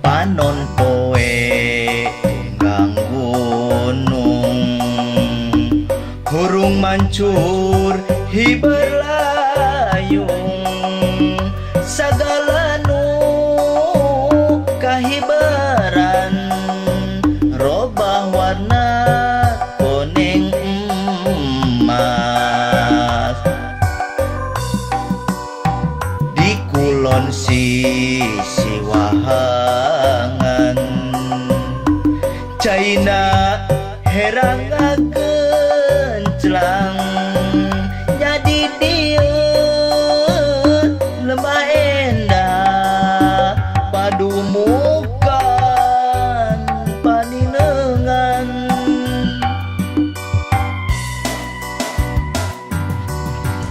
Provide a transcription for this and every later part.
Panon poe tunggang gunung, hurung mancur hiber layung, sagala nu kahiberan robah warna koneng emas. Di kulon sisi wahangan, China herang ngagenclang, jadi dieu lemah endah padumukan paninengan.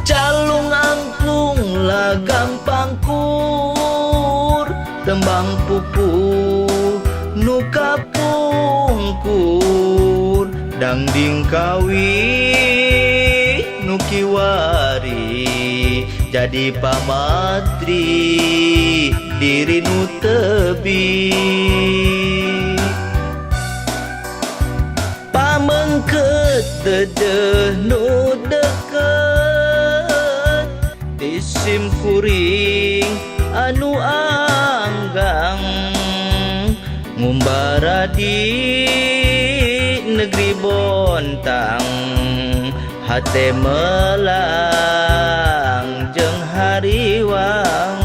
Calung angklung lagam pangkur, tembang pupuh nu kapungkur, dangding kawi nu kiwari, jadi pamatri diri nu tebi. Pamengket dedeh nu deket, disim kuring anu anggang, ngumbara di negeri Bontang, hate melang jeung hariwang.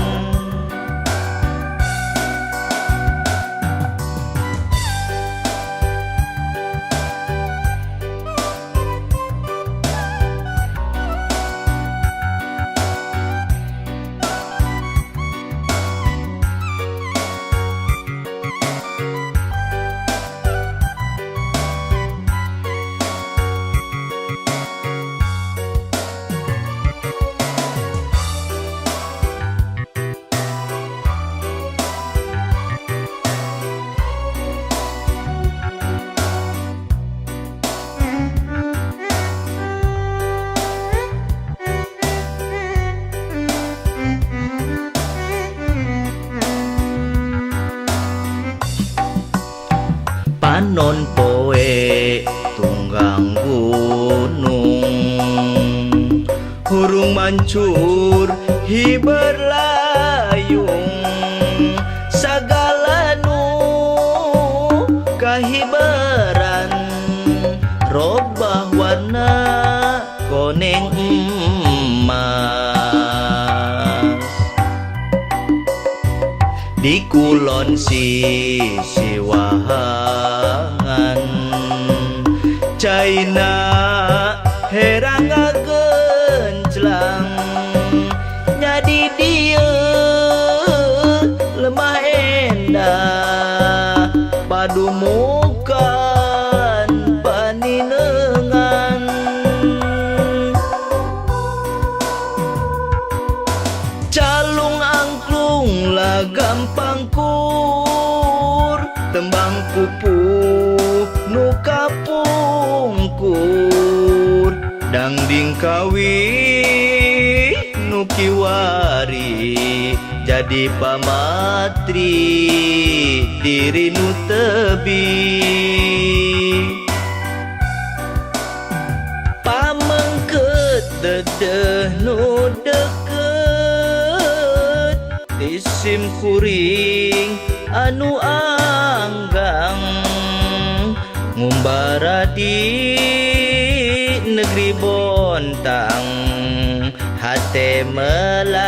Panon poe tunggang gunung, hurung mancur hiber layung, sagala nu kahiberan robah warna koneng emas. Di kulon sisi wahangan, China herang ngagenclang, jadi dieu lemah endah padumukan paninengan. Calung angklung lagam pangkur, tembang pupuh nu kapungkur, dangding kawi nu kiwari, jadi pamatri diri nu tebi. Pamengket dedeh nu deket, disim kuring anu anggang, ngumbara di negeri Bontang, hate melang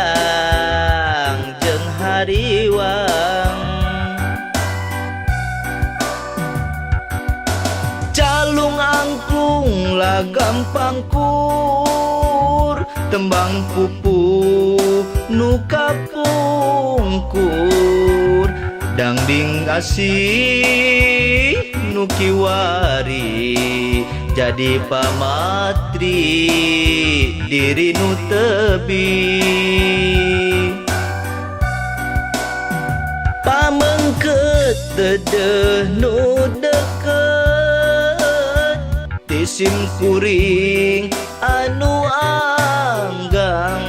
jeung hariwang. Calung angklung Lagam pangkur tembang pupuh nu kapungkur, dangding asih nu kiwari jadi pamatri diri nu tebih. Pamengket deudeuh nu deket ti sim kuring anu anggang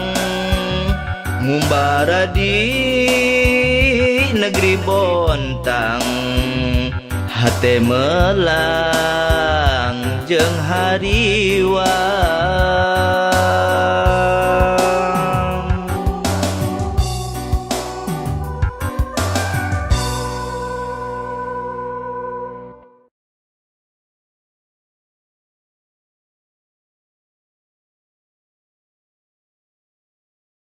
ngumbara di negeri Bontang, hate melang jeung hariwang.